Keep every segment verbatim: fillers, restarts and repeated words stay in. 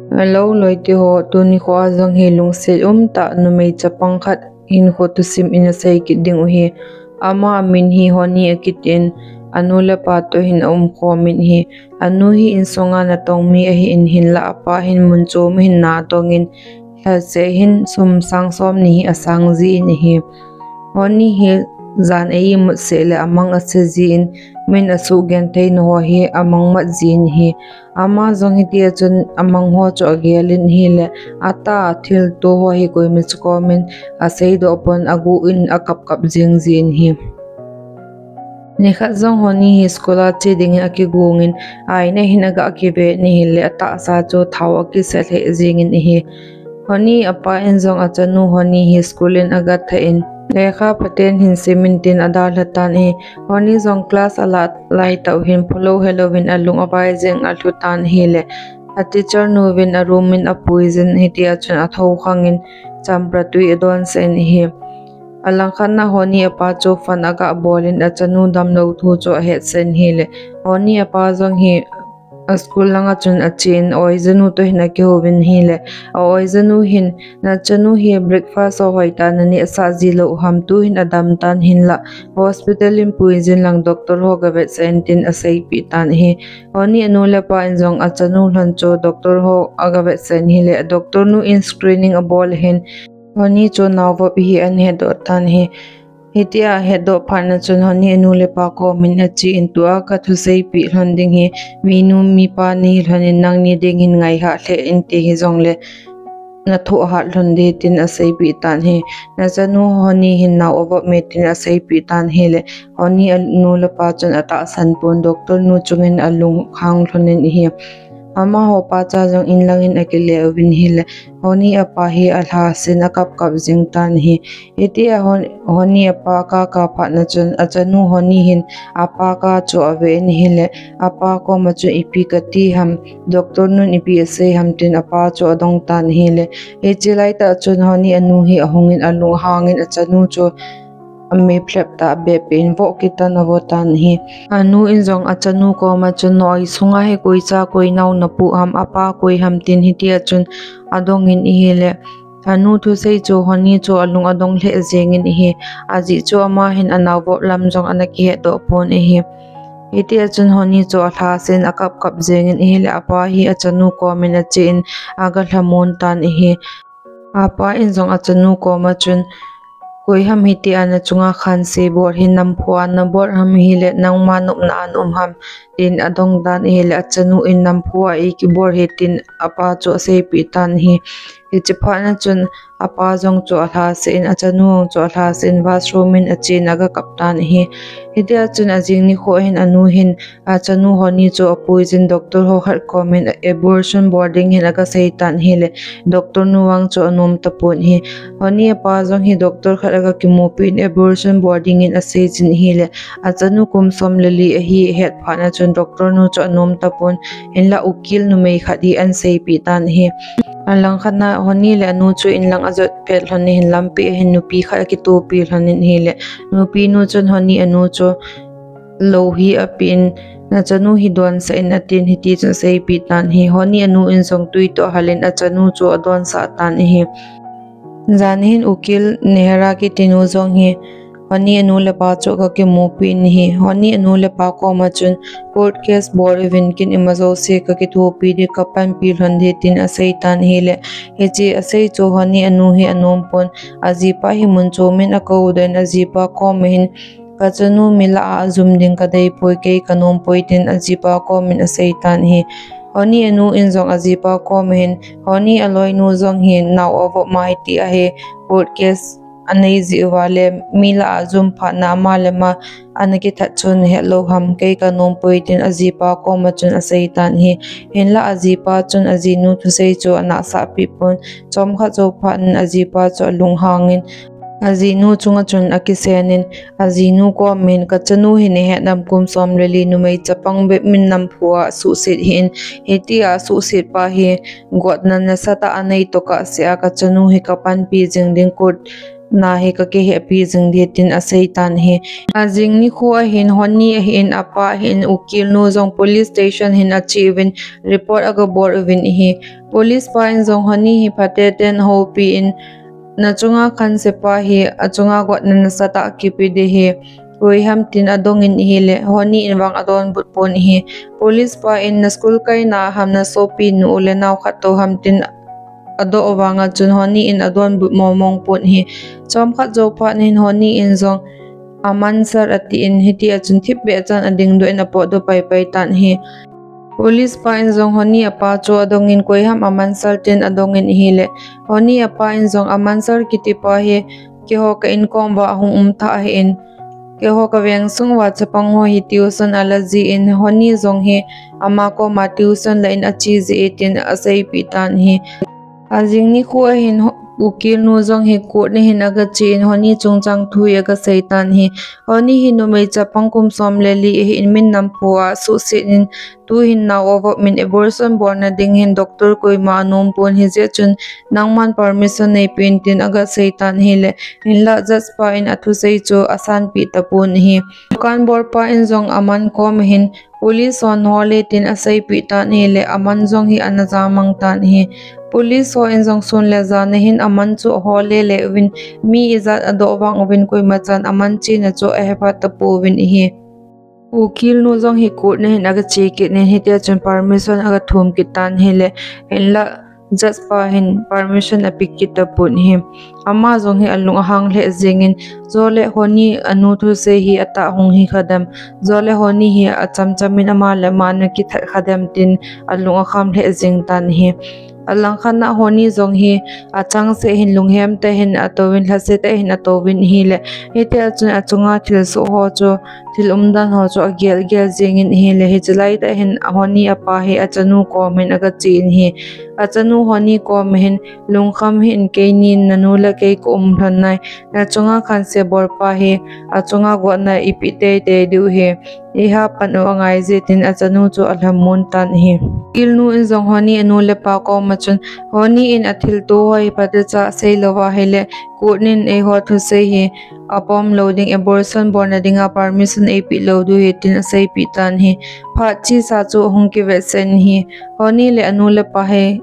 Hello, loite ho, tuni kho a jong hi lungset umtah numei chapang khat hinkho thusim in asei kit ding u hi. Ama min hi Honey akitin, anu le apa toh hin aumkhom in ahi. Anu hi insunga natong mi ahin, hinlah apa hin mun chom hin natong in, lhase hin sum sang som ni hi asang jin ahi. Honey hi jan a imut seh le amang ase jin, min asugenthei na ho hi amang mat jin ahi. Ama jong hitia chun amang ho chu agel in ahile, atah a thilto ho hi koima chu komin aseidoh pon, agu in akap kap jing jin ahi. Nikhat jong Honey hi school a che dingin akigong in, a-in a hin aga kive in ahile, atahsa chu thao akisa lheh jing in ahi. Honey apa in jong achanu Honey hi school in aga tha in, lekha phaten hin sim in tin adalha tan ahi. Honey jong class alah lai tah u hin phalou helou hin alung avai jeng alhu tan ahile, a teacher nu vin a room in apui jin, hitia chun atho khang in champra tui adonsah in ahi. Alangkhat na Honey apa chu phone aga bol in achanu damlou thu chu ahetsan ahile, Honey apa jong hi a school langa chun achen, a-oijanu toh hin akihou in ahile, a-oijanu hin, nachanu hi breakfast ho hoitah a naneh sah ji lou ham, tu hin adam tan, hinlah hospital in pui jin lang doctor ho gavetsah in tin aseipeh tan ahi. Honey anu le apa in jong achanu lhon chu doctor ho agavetsah in ahile, doctor nu in screening abol ahin, Honey chu naovop ahi ahetdoh tan ahi. Hitia ahetdoh phat na chun Honey anu le apa komin ache in, tua kathusei peh lhon ding hi, minu mipa nahi lhon in nangni ding hin ngaihah lheh inte, hijongle nathoh hat lhon ding tin aseipeh tan ahi. Nachanu Honey hin nao avop e tin aseipeh tan ahile, Honey anu le apa chun atahsan pon, doctor nu chungin alunghang lhon in ahi. Amaho pacha jong in langin akile uvin ahile, Honey apa hi alhasen akap kap jing tan ahi. Hitia Hon-, Honey apa kap kap phat na chun achanu Honey hin apa kap chu ave in ahile, apa koma chun ipi kati ham, doctor nun ipi asei ham tin apa chu adong tan ahile, hiche laitah chun Honey anu hi ahung in alunghang in achanu chu amei phlep tah a bep in vo kitan avo tan ahi. Anu in jong achanu koma chun, noi sunga hi koi cha koi nao napu ham, apa koi ham tin hitia chun adong in ahile, anu thusei chu Honey chu alung adong lheh jeng in ahi. Ajeh chu ama hin anaovop lam jong ana kihetdoh pon ahi. Hitia chun Honey chu alhasen akap kap jeng in ahile, apa hi achanu komin ache in aga lhamon tan ahi. Apa in jong achanu koma chun, koi ham hitia nachunga khanse bol hi, namphu a nabol ham ahile nangma nopna a naum ham tin adong tan ahile, achanu in namphu a eikibol hi tin apa chu aseipeh tan ahi. Hiche phat na chun apa jong chu alhase in, achanu jong chu alhase in, washroom in ache in aga kap tan ahi. Hitia chun ajing nikho hin anu hin achanu Honey chu apui jin, doctor ho khat komin abortion bol ding hin aga sei tan ahile, doctor nu vang chu anom tapon ahi. Honey apa jong hi doctor khat aga kimupi in abortion bol ding in asei jin ahile, achanu kum som le li ahi ahet phat na chun doctor nu chu anom tapon, hinlah ukil numei khat hi ana seipeh tan ahi. Alangkhat na Honey le anu chu in lang ajot pet lhon in ahin, lampi a hin nupi khat akitopi lhon in ahile, nupi nu chun Honey anu chu lou hi apen, nachanu hi donsah in atin, hiti chun aseipeh tan ahi. Honey anu in jong tui toh ahal in achanu chu adonsah tan ahi. Jan hin ukil Nehra kiti nu jong hi Honey anu le apa chu aga kimupi in ahi. Honey anu le apa koma chun court case bol uvin, ken ima jouse kakithopi ding, kapanpi lhon ding tin asei tan ahile, hiche asei chu Honey anu hi anom pon, ajipa hi mun chom in akoudoh in, ajipa koma hin, kachanu mi lah a ajum ding kadei poi, kei kanom poi tin ajipa komin asei tan ahi. Honey anu in jong ajipa koma hin, Honey aloinu jong hi nao avop ma hitia hi court case anei jeh uva le mi lah a ajum phat na ama le ama ana kithat chu nahet lou ham, kei kanom poi tin ajipa koma chun asei tan ahi. Hinlah ajipa chun ajinu thusei chu anahsah peh pon, chomkhat jou phat in ajipa chu alunghang in, ajinu chunga chun akisen in, ajinu komin, kachanu hi nahet nam, kum som le li numei chapang bep in namphu a asuhset ahin, hitia asuhset pa hi gotna nasatah a anei tokah sea kachanu hi kapanpi jing ding, court na hi kakihehpi jing ding tin asei tan ahi. Ajing nikho ahin Honey ahin apa ahin ukil nu jong police station hin ache uvin report agabol uvin ahi. Police pa in jong Honey hi phaten ahoupi in, nachunga khanse pa hi achunga gotna nasatah a kipe ding ahi. Koi ham tin adongin ahile, Honey in vang adonbut pon ahi. Police pa in na school kaina ham na sopi nu le nao khat toh ham tin adoh vanga chun Honey in adonbut mong mong pon ahi. Chomkhat jou phat in Honey in jong aman sir atin, hitia chun thipbeh chan adingdoh in apotdoh paipai tan ahi. Police pa in jong Honey apa chu adongin koi ham aman sir tin adongin ahile, Honey apa in jong aman sir kiti pa hi keiho ka inkom uva ahung um tha ahin, keiho ka veng sung uva chapang ho hi tuition ala jin, Honey jong hi ama koma tuition la in ache ji e tin aseipeh tan ahi. Ajing nikho ahin ho-, ukil nu jong hi court na hin agache in Honey chungchang thu hi agasei tan ahi. Honey hi numei chapang kum som le li ahin, min nam phu a suhset in, tuhin nao avop in, abortion bolna ding hin doctor koima anom pon, hijeh chun nangman permission neipen tin agasei tan ahile, hinlah judge pa in athusei chu asanpeh tapon ahi. Dukan bol pa in jong aman koma hin police hon hol e tin aseipeh tan ahile, aman jong hi ana jamang tan ahi. Police ho in jong sun le jan a hin aman chu ahol le le uvin, mi ijat adoh vang uvin koima chan aman chena chu ahepha tapouvin ahi. Ukil nu jong hi court na hin agache kit in, hitia chun permission agathum kit tan ahile, hinlah judge pa hin permission ape kit tapon ahi. Ama jong hi alung ahang lheh jengin, jole Honey anu thusei hi atah hung hi khadem, jole Honey hi achamcham in ama le ama ana kithat khadem tin alung akham lheh jeng tan ahi. Alangkhat a Honey jong hi achangseh hin lunghem tah in atouvin, lhase tah in atouvin ahile, hitia chun achunga thilsoh ho chu, thil umdan ho chu agel gel jengin ahile, hiche laitah hin Honey apa hi achanu kom hin agachen ahi. Achanu Honey koma hin, lungkham hih in, keinin nanu le kei ka um lhon nai, nachunga khanse bol pa hi achunga gotna ipe teitei diu ahi, eiha pan u angai je tin achanu chu alhamon tan ahi. Ukil nu in jong Honey anu le apa koma chun, Honey in athilto ho hi phatecha asei louva ahile, court in eiho thusei hi apom lou ding, abortion bolna dinga permission eipeh lou diu ahi tin aseipeh tan ahi. Phat chesa chu ahung kivetsah in ahi. Honey le anu le apa hi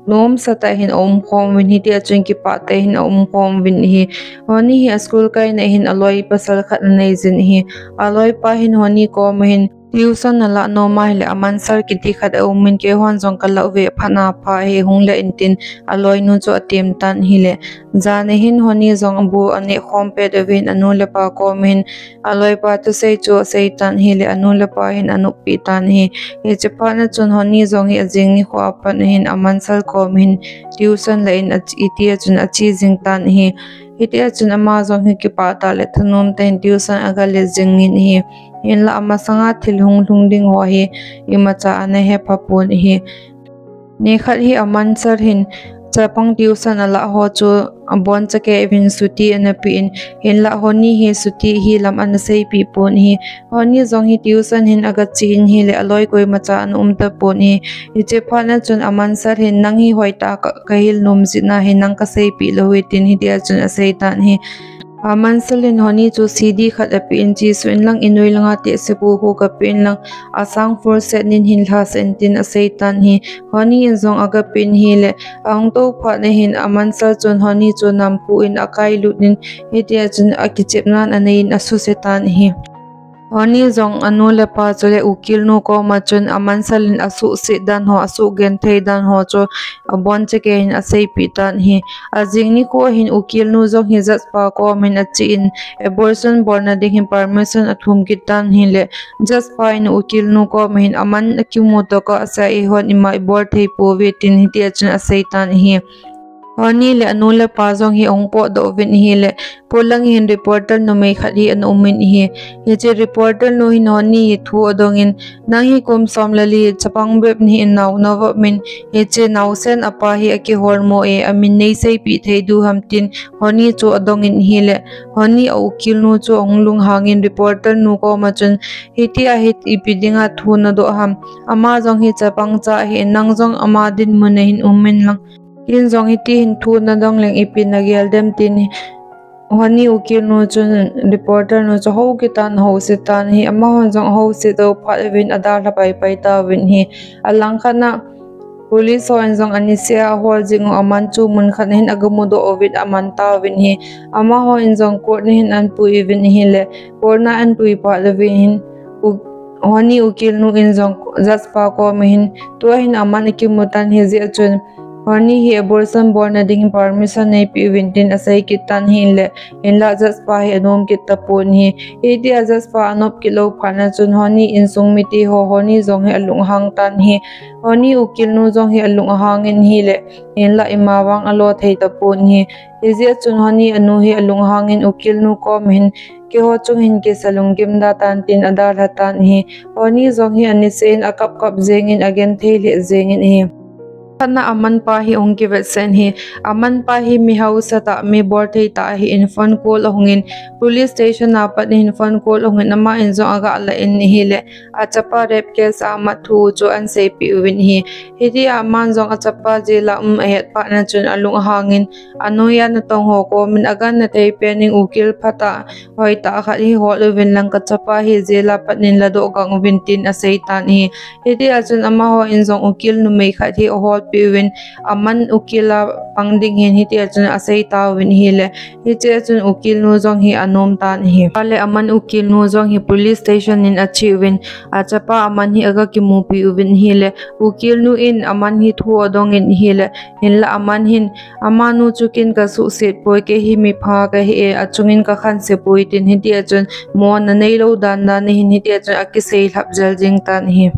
nomsa tah in aumkhom uvin, hitia chun kipah tah in aumkhom uvin ahi. Honey hi a school kaina hin aloi pasal khat anei jin ahi. Aloi pa hin Honey koma hin tuition nalah nom ahile, aman sir kiti khat aumin, keihon jong kalah uve, phat na pha hi hung le in tin aloinu chu atem tan ahile, jan a hin Honey jong abu aneh khom pet uvin, anu le apa koma hin aloipa thusei chu asei tan ahile, anu le apa hin anoppi tan ahi. Hiche phat na chun Honey jong hi ajing nikho a pat na hin aman sir koma hin tuition la in ach-, hitia chun ache jing tan ahi. Hitia chun ama jong hi kipah tah le thanom tah in tuition agale jingin ahi. Hinlah amasanga thil hung lhung ding ho hi imacha ana hepha pon ahi. Nikhat hi aman sir hin chapang tuition alah ho chu aboncha kei uvin chutti ana pen, hinlah Honey hi chutti hi lam ana seipeh pon ahi. Honey jong hi tuition hin agachen ahile, aloi koimacha ana um tapon ahi. Hiche phat na chun aman sir hin, nang hi hoitah a ka, kahil nom jeh in ahi, nang kaseipeh lou ahi tin hitia chun asei tan ahi. Aman sir in Honey chu C D khat apen, chesuh in lang, inoi langa tehse pu khu kapen lang, asang full set nin hin lhasah in tin asei tan ahi. Honey in jong agapen ahile, ahung tou phat na hin aman sir chun Honey chu namphu in akailut in, hitia chun akichepnan anei in asuse tan ahi. Honey jong anu le apa chule ukil nu koma chun aman sir in asuhset dan ho, asuhgenthei dan ho chu aboncha kei in aseipeh tan ahi. Ajing nikho hin ukil nu jong hi judge pa koma hin achen, abortion bolna ding hin permission athum kit tan ahile, judge pa in ukil nu koma hin aman akimu tokah a, eihon ima ibol thei pouve tin hitia chun asei tan ahi. Honey le anu le apa jong hi ahung potdoh uvin ahile, polang hin reporter numei khat hi ana umin ahi. Hiche reporter nu hin Honey hi thu adongin, nang hi kum som le li chapang bep nahin, nao navop in, hiche naosen apa hi akiholmo e, amin neiseipeh thei diu ham tin Honey chu adongin ahile, Honey a ukil nu chu ahung lunghangin reporter nu koma chun, hitia hi ipi dinga thu nadoh ham, ama jong hi chapang cha ahi, nang jong ama dinmun a hin um in lang, ken jong hiti hin thu nadong leng ipi nagel dem tin Honi ukil nu chun reporter nu chu ahou kit tan, ahouset tan ahi. Amahon jong ahouset jou phat uvin adalha paipai tauvin ahi. Alangkhat a police hon jong anisea ahol jing u aman chu mun khat a hin agamudoh uvin aman tauvin ahi. Amahon jong court a hin ahinpui uvin ahile, court a ahinpui phat uvin hin u-, Honi ukil nu in jong judge pa koma hin, tua hin aman akimu tan ahi, hijeh chun Honi hi abortion bolna ding permission neipeh uvin tin asei kit tan ahile, hinlah judge pa hi anom kit tapon ahi. Hitia judge pa anop kit lou phat a chun Honi insung mite ho, Honi jong hi alung ahang tan ahi. Honi ukil nu jong hi alung ahang in ahile, hinlah ima vang alo thei tapon ahi. Hijeh chun Honi anu hi alung ahang in ukil nu koma hin, keiho chung hin kisa lunggim da tan tin adalha tan ahi. Honi jong hi anisea hin akap kap jeng in agenthei lheh jeng in ahi. Khat a aman pa hi ahung kivetsah in ahi. Aman pa hi mi hausa tah, mi bolthei tah ahin, phone call ahung in, police station a pat in phone call ahung in, aman jong aga la in ahile, achapa rape case a amat thu chu ahin seipeh uvin ahi. Hitia aman jong achapa jail a um ahet phat a chun alung ahang in, anoiya natong ho koma hin, agangthei pen in ukil phatah, hoitah khat hi hol uvin lang, kachapa hi jail a pat in ladoh gang uvin tin asei tan ahi. Hitia chun amahon jong ukil numei khat hi aholpeh uvin, aman ukil a pang ding ahin, hitia chun asei tauvin ahile, hichea chun ukil nu jong hi anom tan ahi. Ahile aman ukil nu jong hi police station in ache uvin, achapa aman hi aga kimupi uvin ahile, ukil nu in aman hi thu adong in ahile, hinlah aman hin, amanu chu ken kasuhset poi, kei hi mipha kahi e, achung in kakhanse poi tin, hitia chun mona neilou dan dan a hin, hitia chun akisei lhap jel jing tan ahi.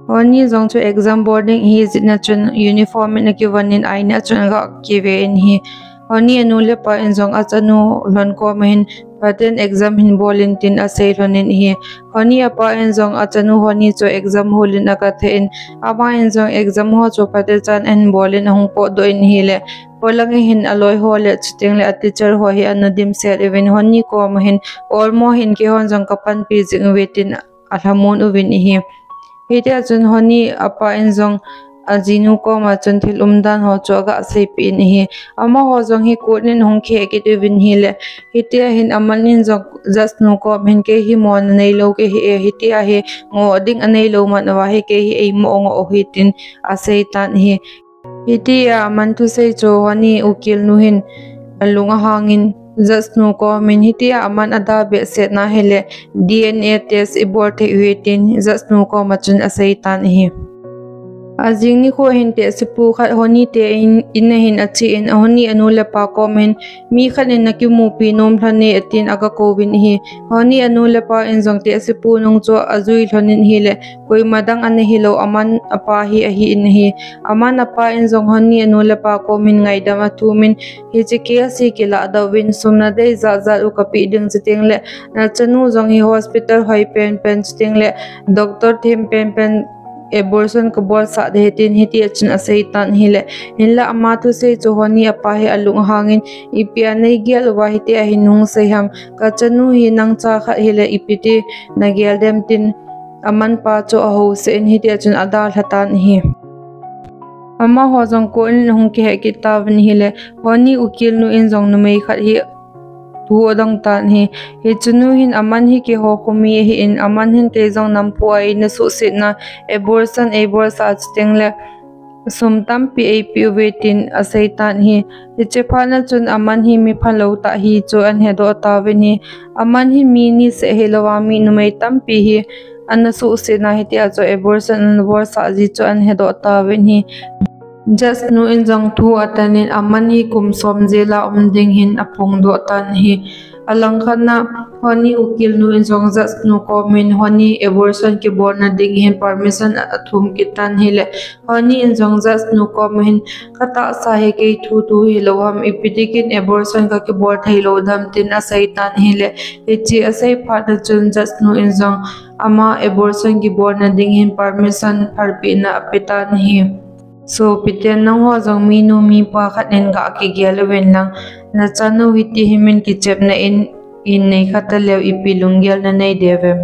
Honi jong chu exam boarding ahi jeh a chun uniform in akivon in aina a chun aga kive in ahi. Honi anu le apa in jong achanu lhon koma hin, phaten exam hin bol in tin asei lhon in ahi. Honi apa in jong achanu Honi chu exam hol in aga theh in, aman jong exam ho chu phaten chan ahin bol in ahung potdoh in ahile, polang a hin aloi ho le chuteng le a teacher ho hi ana dimset uvin, Honi koma hin, olmo hin keihon jong kapanpi jing uve tin alhamon uvin ahi. Hitia chun Honi apa in jong ajinu koma chun thil umdan ho chu aga seipeh in ahi. Amaho jong hi court in ahung kihei kit uvin ahile, hitia hin aman in jong judge nu koma hin, kei hi mona neilou kahi e, hitia hi ngoh ding aneilou man uva hi, kei hi eimo ngoh u ahi tin asei tan ahi. Hitia aman thusei chu Honi ukil nu hin alung ahang in, judge nu koma hin, hitia aman ada behseh na ahile, D N A test ibol thei u ahi tin judge nu koma chun asei tan ahi. Ajing nikho hin tehsepu khat Honi te in, in a hin ache in, Honi anu le apa koma hin, mi khat in nakimupi nom lhon e, atin aga kouvin ahi. Honi anu le apa in jong tehsepu nung chu ajui lhon in ahile, koima dang ana hilou, aman apa hi ahi in ahi. Aman apa in jong Honi anu le apa koma hin ngaidam athum in, hiche case hi kiladoh uvin, sum nadei jat jat u kapeh ding, chuteng le nachanu jong hi hospital hoi penpen, chuteng le doctor them penpen abortion kabolsah ding ahi tin, hitia chun asei tan ahile, hinlah ama thusei chu Honi apa hi alung ahang in, ipi a neigel uva hitia hi nahung sei ham, kachanu hi nang cha khat hile ipi ti nagel dem tin, aman pa chu ahouset in, hitia chun adalha tan ahi. Amaho jong court in ahung kihei kit tauvin ahile, Honi ukil nu in jong numei khat hi thu adong tan ahi. Hiche nu hin, aman hi keiho khomi ahin, aman hin kei jong namphu a eina suhsetna abortion eibolsah, chuteng le sum tampi eipeh uve tin asei tan ahi. Hiche phat a chun aman hi mi phalou tah ahi chu ahin hedoh tauvin ahi. Aman hi mi ni seh hilouva, mi numei tampi hi ana suhsetna, hitia chu abortion ana bolsah ji chu ahin hedoh tauvin ahi. Judge nu in jong thu atan in, aman hi kum som jail a um ding hin aphongdoh tan ahi. Alangkhat a Honi ukil nu in jong judge nu koma hin Honi abortion kibolna ding hin permission athum kit tan ahile, Honi in jong judge nu koma hin, katahsa hi kei thu tu hilou ham, ipi tikin abortion kakibol theilou dem tin asei tan ahile, hiche asei phat a chun judge nu in jong ama abortion kibolna ding hin permission phalpehna ape tan ahi. Sopiten, nangho jong minu mipa khat in ga kigel uvin lang, nachanu hiti hi min kichepna in, in nei kha taleu ipi lunggel nanei diu vem?